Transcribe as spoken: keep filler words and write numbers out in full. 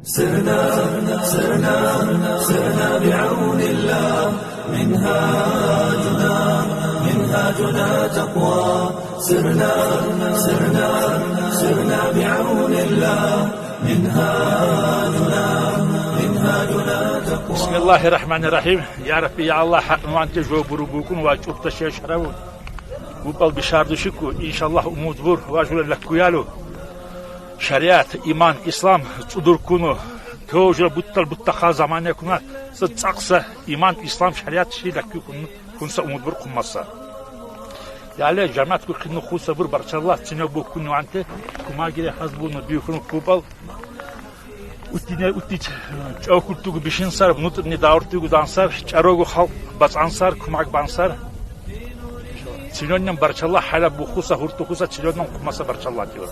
سرنا، سرنا، سرنا بعون الله، منهاجنا، منهاجنا تقوى. سرنا، سرنا، سرنا بعون الله، منهاجنا، منهاجنا تقوى. بسم الله الرحمن الرحيم. يا ربي، يا الله، حق وانت جو بربوكون واجب تشيش حرام. Купал бишардуш ку, иншаллах, умудбур ва жура лакуялу. Шариат, иман, ислам цудур куну. То жура буттал буттаха замане куна, са цакса иман, ислам, шариат ши лакуй куну, кунса умудбур кумаса. Яле, жамаат ку кину хуса бур барчалла, цинё букуну анте, кумагире хазбуну бюхуну купал. Утине, утич, чокултугу бишинсар, внутренний дауртугу дансар, чарогу халк бацансар, кумак бансар. Цинённем барчалла, хала бухуса, хуртухуса, цинённем кумаса барчалла тио.